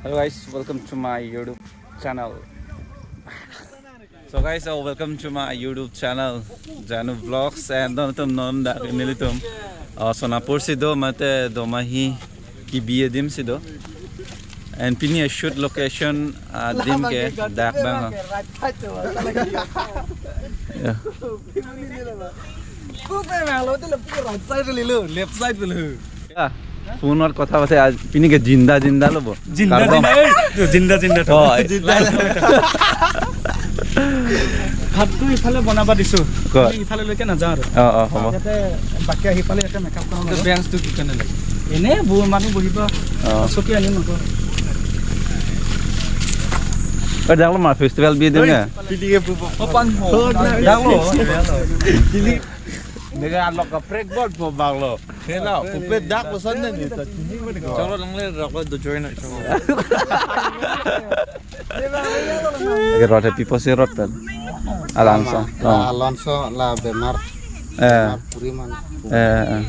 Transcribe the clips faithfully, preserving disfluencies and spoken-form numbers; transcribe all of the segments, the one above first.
Hello guys, welcome to my YouTube channel. So guys, uh, welcome to my YouTube channel, Janu Vlogs, and don atum non dak nelitum. Uh, Sonapur si do mate Domahi kibi adim si do. And pini a shoot location, uh, adim ke dak abang. Yeah. Left side lo. Ah, phone or kotha bate aaj pini ke jinda jinda lo bo. Jinda Karbom. Jinda, eh, to jinda jinda to. Oh, eh. Jinda. ভাতটো ইফালে বনাবা দিছো। ক'ত? আমি ইফালে লৈকে নাযাওঁ আৰু। অ, অ, হ'ব। ইয়াতে বাকী আহি পালে ইয়াতে মেকআপ কৰা হ'ব। বেঞ্চটো কি কাৰণে লাগে? এনে ব-, মানুহ বহিব। অ। চকী আনিম আকৌ। অ, ডাঙৰ মা ফেষ্টিভেল বি দিম নে? Oi, pili ke bu. Opan ho. Dang lo. Pili. Nega alok kaprek bot po bang lo. Hela, pupe dak lo san na ni ta chini mani ko. Chalo lang le rak lo do join na chalo. Ake rot he pipo si rot tan. Alonso. La, oh. Alonso la bemar. Eh. Bemar puri man. Eh, eh.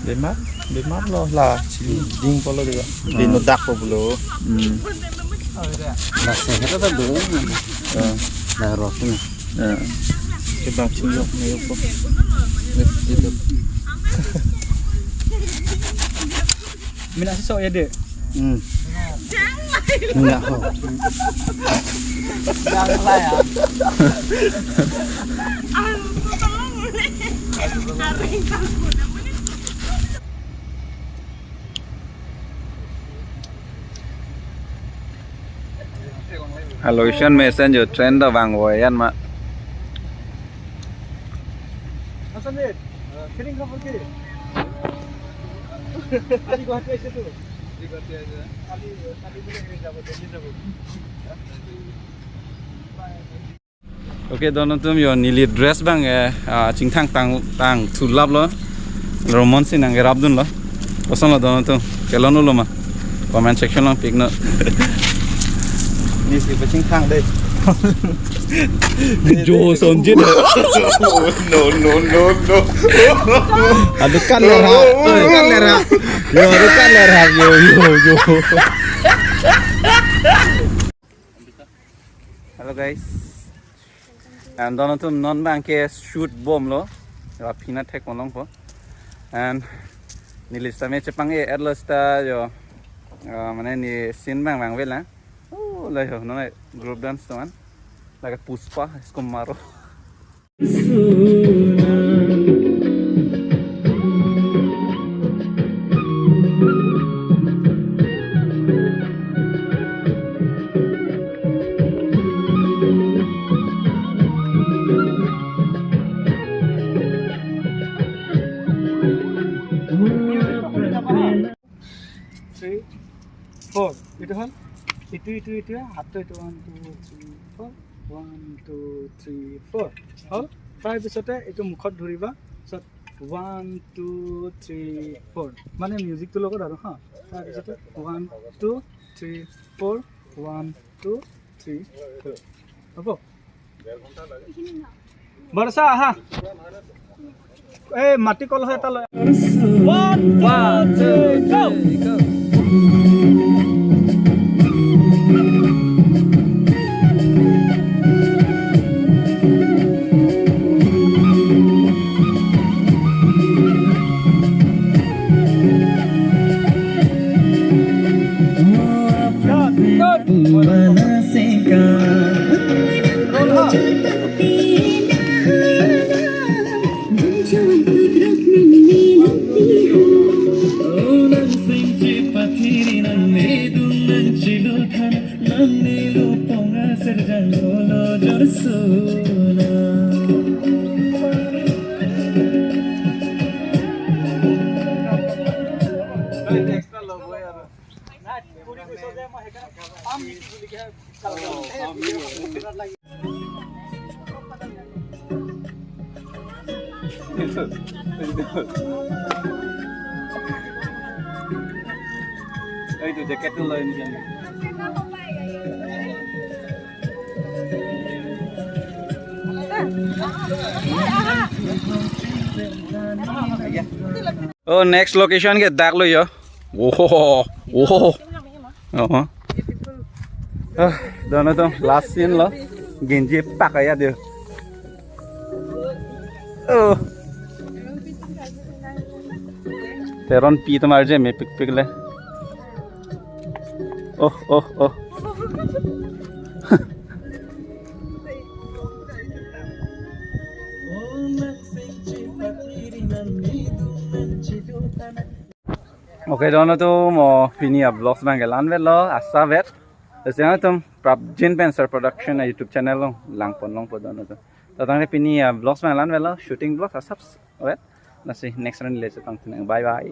Bemar, bemar lo la chini ding polo dega. Dino dak po bolo. Hmm. La se heta ta do. Eh. La rot ni. Eh. Ke bang chini yok ni yok po. Mina si so ya de. Hmm. Enggak ho. Jangan lah ya. Hello, Ishan Mesen jo train ta bang wo yan ma. Asan deh, kering kapan kering? Tadi gua hati aja tuh. Tadi gua hati aja. Tadi, tadi boleh kering kapan, jadi kapan. Okay, don atum yo neli dress bang eh, ah, chingthang tang tang thulap lo. Romon si nang gerap dun lo. Koson lo don atum. Kelon ulo ma. Comment section lang pik no. Ni si pachingthang dei. Jo sonjit. No, no, no, no. Aduh kan lera. Aduh kan lera. Yo, aduh kan lera. Yo, yo, yo. Hello guys. And don atum non bang ke shoot bom lo. Ra phina thek molong po. And neli sitame chepang e at last ta yo. Ah, mane ni scene bang bang vela. Oh, la yo, non group dance teman. Lagi Pushpa, isko maro. Three, four. এইটো হ'ল, এইটো, এইটো, এইটো, হাতটো এইটো, one, two, three, four, one, two, three, four। হ'ল। তাৰ পিছতে এইটো মুখত ধৰিবা, পিছত one, two, three, four, মানে মিউজিকটোৰ লগত আৰু, হা। তাৰ পিছতে one, two, three, four, one, two, three, four। হ'ব? বৰষা, আহা। এই মাটি কলহ এটা লৈ। One, two, three, go। এইটো জেকেটটো লৈ আনিছে। Oh, next location ke dak lo yo. Oh, oh. Oh. Ah, dono to last scene lo. Genji pak ya dia. Oh. Teron pi to marje mepikpik le. Oh, oh, oh. Okay, dono to mo pini a-vlogs abang ke la-an vetlo, asa vet. Lasi nangtum prapjin pen Sir Production a-YouTube channel along langpon longpo dono to. Tatang le pini a-vlogs abang ke la-an vetlo, shooting vlogs asap vet. Lasi next round le chetong tenang. Bye bye.